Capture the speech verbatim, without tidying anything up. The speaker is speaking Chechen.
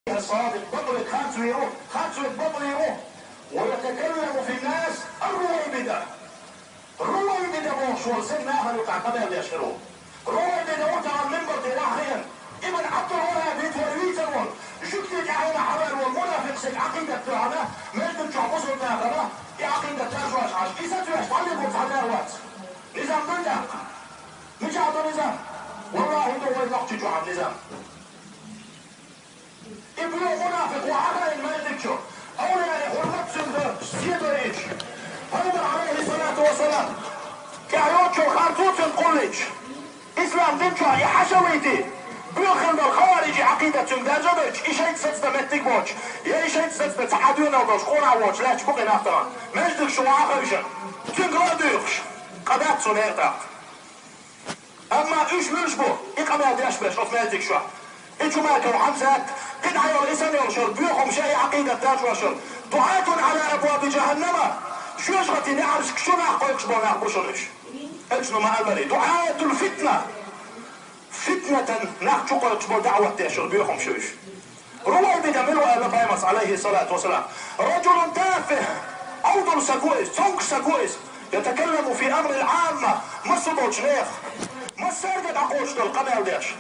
الصادق, бакъве харц ву, харц ву бакъве ву. ويتكلم في الناس الرويبدة. Рувайбида бохуш волу стаг нахана юкъахь къамел деш хир ву. Рувайбида ву тахана минбар тӀе вахийна. Ибн Ӏабдул-Ваххаб ву вай вийцар волу, жуьгтийн тӀаьхьенах хьавер волу мунафикъ стаг, Ӏакъидат тоьхна, междиг чохь бусулба нахана и Ӏакъидат даржош Ӏаш, и сатуьйсуш дӀавигар цхьа а вац. Низам ду тӀаккха? Мичахь ду низам? Валлахьи, ду вай нохчи чохь низам. И буьйцу мунафикъ ву хьахийна междиг чу. Авлияан хьурмат цуьнга до, седо йиш. Пайхамар, алейхиссалату вассалам, тӀаьхьа йоцучуьра харцо цуьнан кхуллуьйтуш. Ислам дин чохь и хьаша вийти, буьйхина долу хаварижийн Ӏакъидат цуьнга даржа а дойтуш, и шайца сацдан меттиг боцуш, я и шайца сацдан цхьа а доьналла долуш, къонах воцуш лаьтташ бу-кх и нах тахана. Междиг чу вахийна, цуьнга ла а дуьйхуш, къа дац цу некъа тӀаккха. Амма уьш муьлш бу, и къамел деш берш оцу междиг чохь? И Чумаков Хьамзат, кхидӀа йолу, и санна йолуш йолу боьхамаш я и Ӏакъидат даржош йолу. دعاة على أبواب جهنم, жоьжахатин неӀаршка чу нах кхойкхуш болу нах бу шуна уьш. Элчано ма-аллара: دعاة الفتنة. Фитнатан нах чу кхойкхуш болу даӀват деш йолу боьхамаш ю уьш. Рувайбида мила ву аьлла Пайхамарс, алейхиссалату вассалам? رجل تافه, Ӏовдал стаг ву иза, цомгуш стаг ву иза. يتكلم في أمر العامة, массо а болчу нехан, массаьрга а дӀакхочуш долу къамел деш.